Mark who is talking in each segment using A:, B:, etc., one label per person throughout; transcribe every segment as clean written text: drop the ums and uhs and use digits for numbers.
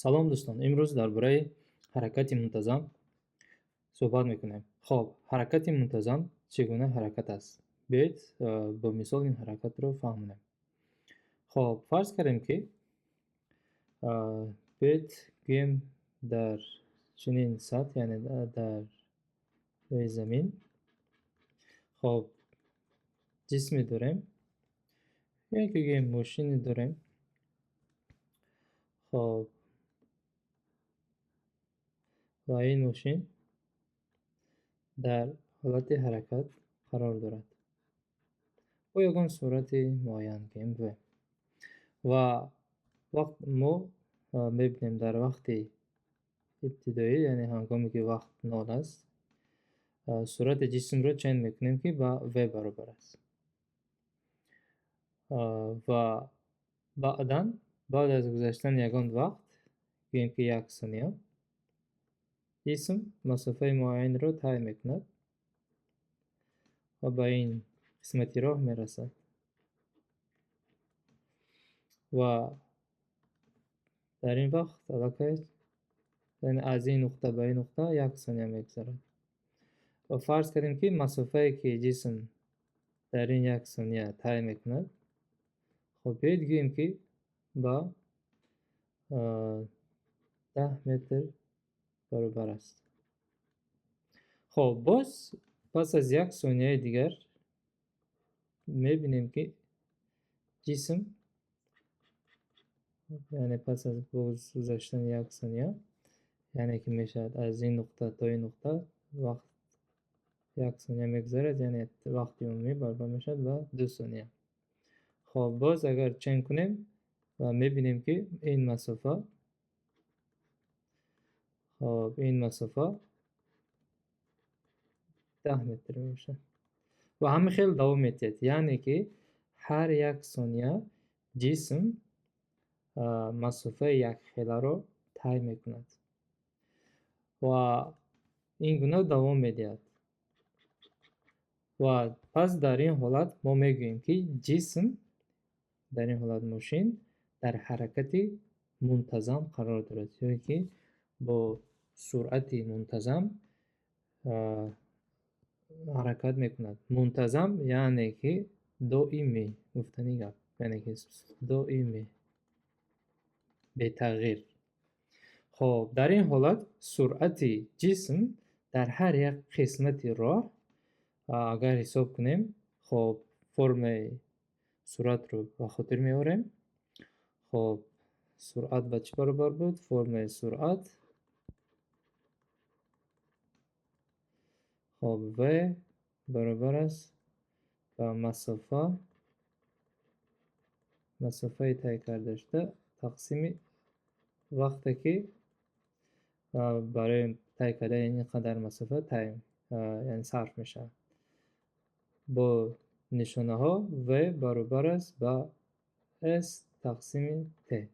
A: Салом, дӯстон! Имрӯз дар бораи ҳаракати мунтазам суҳбат мекунем. Хоб, ҳаракати мунтазам чӣ гуна ҳаракат аст? Биёед, бо мисол ин ҳаракатро фаҳмонем. Хоб, фарз кардем, ки биёед, гӯем, дар чунин сатҳ, яъне дар рӯи замин, хоб, ҷисме дорем ё ин ки, гӯем, мошине дорем. Хоб, ва ин мошин дар ҳолати ҳаракат қарор дорад бо ягон суръати муайян, гӯем, в. Ва вақт мо мебинем, дар вақти ибтидоӣ, яъне ҳангоме ки вақт нол аст, суръати ҷисмро чен мекунем, ки ба в баробар аст. Ва баъдан, баъд аз гузаштани ягон вақт, гӯем ки як сония, ҷисм масофаи муайянеро тай мекунад ва ба ин қисмати роҳ мерасад. Ва дар ин вақт аллакай, яъне аз ин нуқта ба ин нуқта як сония мегузарад. Ва фарз кардем, ки масофае, ки ҷисм дар ин як сония тай мекунад, хоб, биёед, гӯем, ки ба 10 метр баробар аст. Хоб, боз пас аз як сонияи дигар мебинем, ки ҷисм, яъне пас аз боз гузаштани як сония, яъне ки мешавад аз ин нуқта то ин нуқта вақт як сония мегузарад, яъне вақти умумӣ баробар мешавад ба 2 сония. Хоб, боз агар чен кунем ва мебинем, ки ин масофа, хоб, ин масофа 10 метр мебошад. Ва ҳамин хел давом медиҳад, яъне ки ҳар як сония ҷисм масофаи якхеларо тай мекунад ва ин гуна давом медиҳад. Ва пас дар ин ҳолат мо мегӯем, ки ҷисм, дар ин ҳолат мошин, дар ҳаракати мунтазам қарор дорад ё ин ки бо суръати мунтазам ҳаракат мекунад. Мунтазам, яъне ки доимӣ гуфтани гап, яъне ки доимӣ, бетағйир. Хоб, дар ин ҳолат суръати ҷисм дар ҳар як қисмати роҳ агар ҳисоб кунем, хоб, формулаи суръатро ба хотир меорем. Хоб, суръат ба чӣ баробар буд? Формулаи суръат, хоб, в баробар аст ба масофаи тай кардашуда тақсими вақте, ки барои тай кардани ин қадар масофа тай, яъне сарф мешавад. Бо нишонаҳо в баробар аст ба с тақсими т.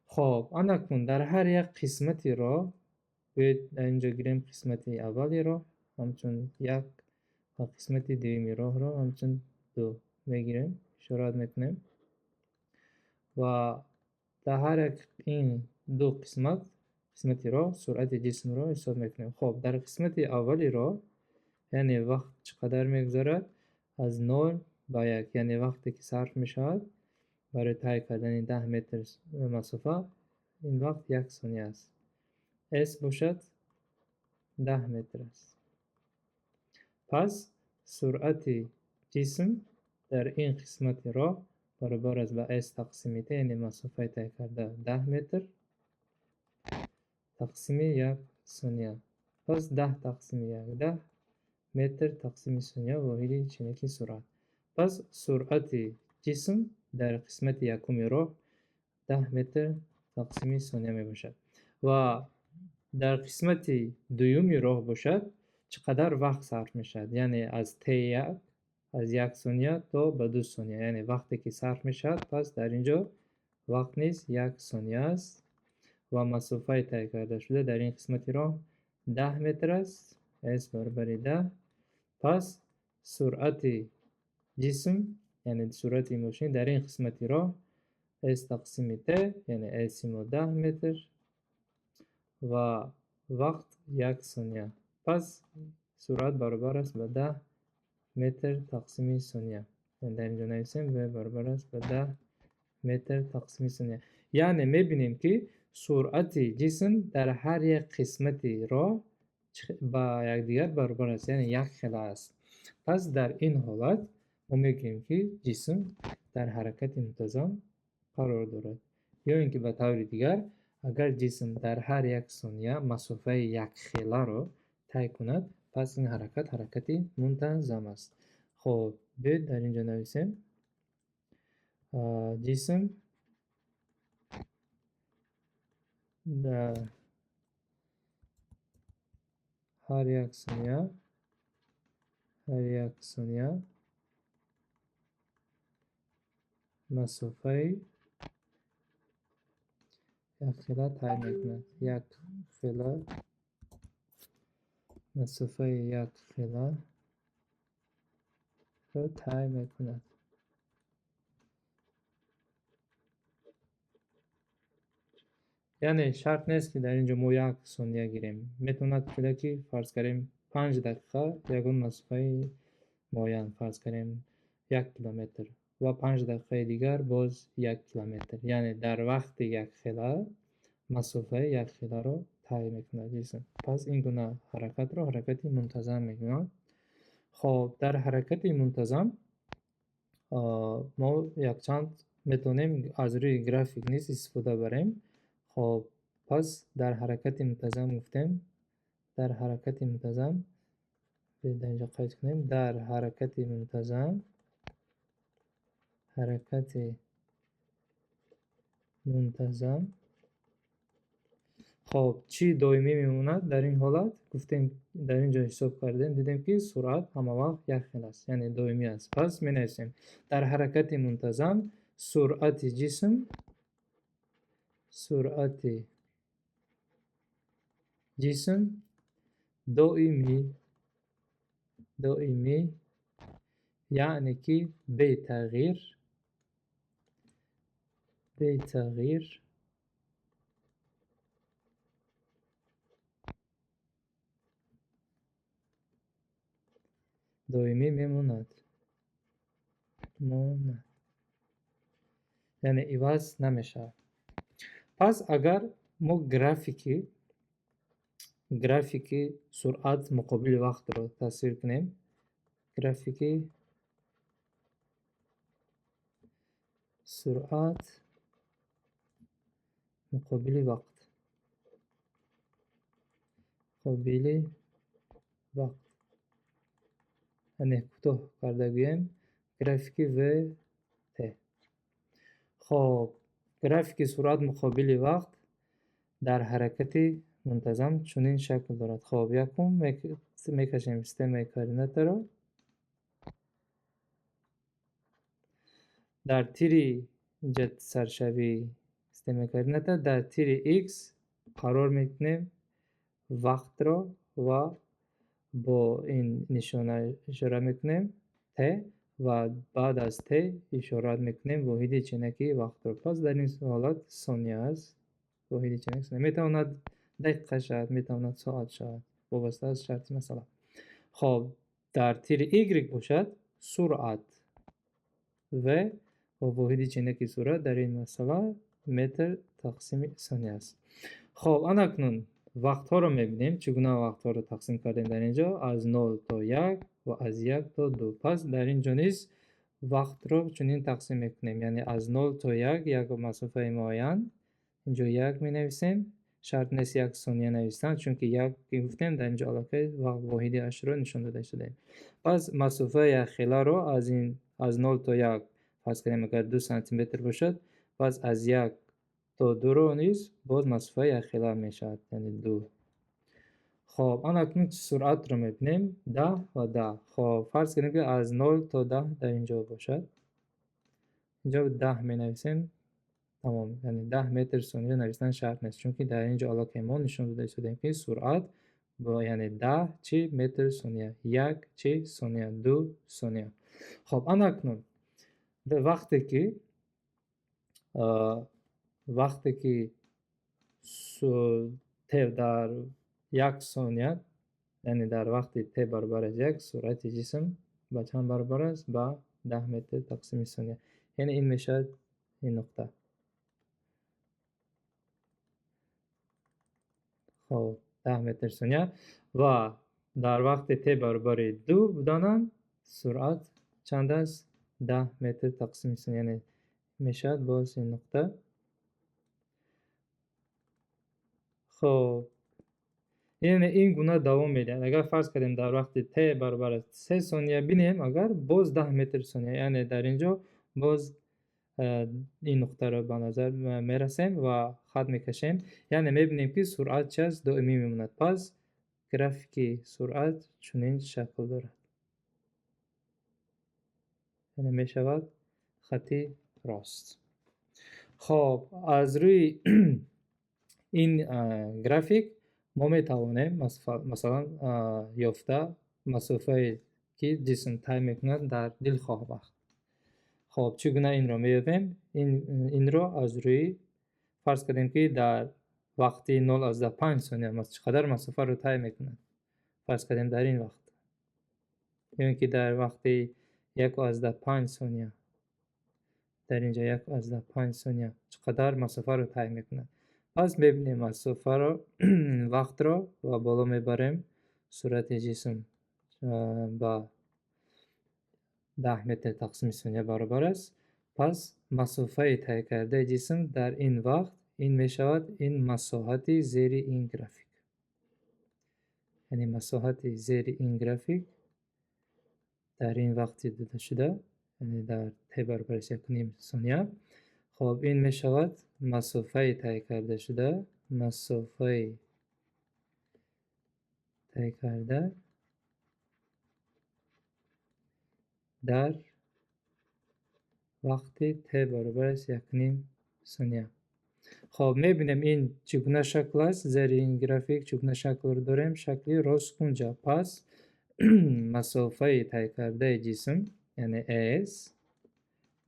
A: Хоб, анакун дар ҳар як қисмати роҳ, биёед, дар ин ҷо гирем қисмати аввали роҳ ҳамчун як ва қисмати дуюми роҳро ҳамчун ду мегирем, ишорат мекунем. Ва дар ҳар як ин ду қисмати роҳ суръати ҷисмро ҳисоб мекунем. Хоб, дар қисмати аввали роҳ, яъне вақт чӣ қадар мегузарад? Аз нол ба як, яъне вақте ки сарф мешавад барои тай кардани 10 метр масофа, ин вақт як сония аст. С бошад 10 метр аст. Пас суръати ҷисм дар ин қисмати роҳ баробар аст ба с тақсими т, яъне масофаи тай карда 10 метр тақсими як сония. Пас 10 тақсими як, 10 метр тақсими сония, воҳиди ченакии суръат. Пас суръати ҷисм дар қисмати якуми роҳ 10 метр тақсими сония мебошад. Ва дар қисмати дуюми роҳ бошад, чӣ қадар вақт сарф мешавад? Яъне аз т1, аз як сония то ба 2 сония, яъне вақте ки сарф мешавад, пас дар ин ҷо вақт низ як сония аст ва масофаи тай кардашуда дар ин қисмати роҳ 10 метр аст, с баробари 10. Пас суръати ҷисм, яъне суръати мошин дар ин қисмати роҳ S тақсими T, яъне S мо 10 метр ва вақт 1 сония. Пас суръат баробар аст ба 10 метр тақсими сония. Дар инҷо нависем V баробар аст ба 10 метр тақсими сония. Яъне мебинем, ки суръати ҷисм дар ҳар як қисмати роҳ ба якдигар баробар аст, яъне якхела аст. Пас дар ин ҳолат мо мегӯем, ки ҷисм дар ҳаракати мунтазам қарор дорад. Ё ин ки ба таври дигар, агар ҷисм дар ҳар як сония масофаи якхеларо тай кунад, пас ин ҳаракат ҳаракати мунтазам аст. Хоб, биёед дар ин ҷо нависем. Ҷисм дар ҳар як сония, ҳар як сония масофаи якхела тай мекунад. Якхела масофаи якхеларо тай мекунад. Яъне шарт нест, ки дар ин ҷо мо як сония гирем. Метавонад шуда, ки фарз кардем 5 дақиқа ягон масофаи муайян, фарз кардем 1 километр ва 5 дақиқаи дигар боз 1 километр. Яъне дар вақти якхела масофаи якхеларо тай мекунад ҷисм. Пас ин гуна ҳаракатро ҳаракати мунтазам мегӯянд. Хоб, дар ҳаракати мунтазам мо якчанд метавонем аз рӯи график низ истифода барем. Хоб, пас дар ҳаракати мунтазам гуфтем, дар ҳаракати мунтазам, биёед дар инҷо қайд кунем, дар ҳаракати мунтазам, ҳаракати мунтазам. Хоб, чӣ доимӣ мемонад дар ин ҳолат? Гуфтем, дар ин ҷо ҳисоб кардем, дидем, ки суръат ҳамавақт якхел аст, яъне доимӣ аст. Пас менависем, дар ҳаракати мунтазам суръати ҷисм, суръати ҷисм доимӣ, доимӣ, яъне ки бетағйир, бетағйир доимӣ мемонад. Монад. Яъне иваз намешавад. Пас агар мо графики суръат муқобили вақтро тасвир кунем, графики суръат муқобили вақт, муқобили вақт, яъне кӯтоҳ карда гӯем графики В Т. Хоб, графики суръат муқобили вақт дар ҳаракати мунтазам чунин шакл дорад. Хоб, якум мекашем системаи координатаро. Дар тири инҷа саршавии системаи координата, дар тири X қарор мекунем вақтро ва бо ин нишона ишора мекунем T ва баъд аз T ишора мекунем воҳиди ченакии вақтро. Пас дар ин ҳолат сония аст. Воҳиди ченак сония. Метавонад дақиқа шавад, метавонад соат шавад, вобаста аз шарти масъала. Хоб, дар тири Y бошад суръат V ва воҳиди ченаки суръат дар ин масъала метр тақсими сония аст. Хоб, анакнун вақтҳоро мебинем, чӣ гуна вақтҳоро тақсим кардем дар ин ҷо, аз 0 то 1 ва аз 1 то 2. Пас дар ин ҷо низ вақтро чунин тақсим мекунем, яъне аз 0 то 1 як масофаи муайян, инҷо 1 менависем, шарт нест 1 сония навистан, чунки 1 ки гуфтем дар ин ҷо аллакай вақт воҳиди 8-ро нишон дода шудаем. Пас масофаи якхеларо аз 0 то 1 фарз кардем, агар 2 сантиметр бошад, пас аз 1 то 2-ро низ боз масофаи якхела мешавад, яъне 2. Хоб, анакнун суръатро мебинем, 10 ва 10. Хоб, фарз кардем, ки аз 0 то 10 дар ин ҷо бошад. Инҷо 10 менависем, тамом, яъне 10 метр сония навистан шарт нест, чунки дар ин ҷо аллакай мо нишон дода истодаем, ки суръат бо, яъне 10 чи метр сония, 1 чи сония, 2 сония. Хоб, анакнун вақте ки Вақте ки т дар як сония, яъне дар вақти т баробар аст як, суръати ҷисм ба чанд баробар аст? Ба 10 метр тақсими сония. Яъне ин мешавад ин нуқта. Хоб, 10 метр сония. Ва дар вақти т баробари ду буданам суръат чанд аст? 10 метр тақсими сония. Яъне мешавад боз ин нуқта. Хоб, яъне ин гуна давом медиҳад. Агар фарз кардем дар вақти т баробар аст се сония бинем, агар боз 10 метр сония, яъне дар ин ҷо боз ин нуқтаро ба назар мерасем ва хат мекашем. Яъне мебинем, ки суръат чи аст? Доимӣ мемонад. Пас графики суръат чунин шакл дорад. Яъне мешавад хати рост. Хоб, аз рӯи ин график мо метавонем масалан ёфта масофае, ки ҷисм тай мекунад дар дилхоҳ вақт. Хоб, чӣ гуна инро меёбем? Инро аз рӯи фарз кардем, ки дар вақти 0,5 сония чӣ қадар масофаро тай мекунад. Фарз кардем дар ин вақт. Ё ин ки дар вақти 1,5 сония. Дар инҷо 1,5 сония чӣ қадар масофаро тай мекунад. Пас мебинем масофаро, вақтро ва боло мебарем. Суръати ҷисм ба 10 метр тақсими сония баробар аст. Пас масофаи тай кардаи ҷисм дар ин вақт ин мешавад ин масоҳати зери ин график. Яъне масоҳати зери ин график дар ин вақти додашуда, яъне дар т баробар аст 1,5 сония. Хоб, ин мешавад масофаи тай карда шуда, масофаи тай карда дар вақти т баробар аст 1,5 сония. Хоб, мебинем ин чӣ гуна шакл аст. Зери ин график чӣ гуна шаклро дорем? Шакли росткунҷа. Пас масофаи тай кардаи ҷисм, яъне S,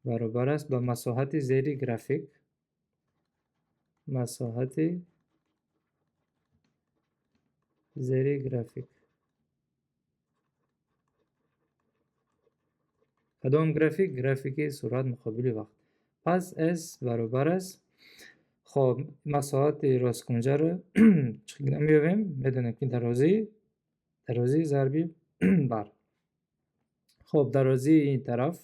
A: баробар аст ба масоҳати зери график. Масоҳати зери график. Кадом график? Графики суръат муқобили вақт. Пас S баробар аст. Хоб, масоҳати росткунҷаро чӣ гуна меёбем? Медонем, ки дарозии зарби бар. Хоб, дарозии ин тараф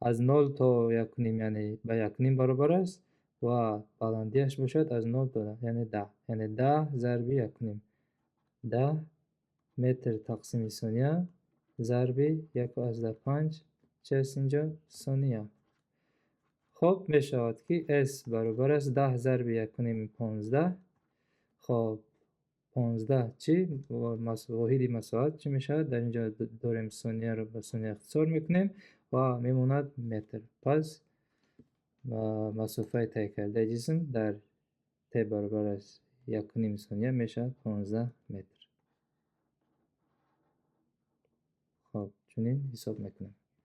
A: аз нол то як ним, яъне ба як ним баробар аст ва баландиаш бошад аз нол то даҳ, яъне даҳ, яъне даҳ зарби як ним. 10 метр тақсими сония зарби 1,5 чи аст инҷо? Сония. Хоб, мешавад, ки S баробар аст 10 зарби як ним 15. Хоб, 15 чи? Воҳиди масоҳат чӣ мешавад? Дар инҷо дорем сонияро ба сония ихтисор мекунем ва мемонад метр. Пас масофаи тай кардаи ҷисм дар т баробар аст як ним сония мешавад 15 метр. Хоб, чунин ҳисоб мекунем.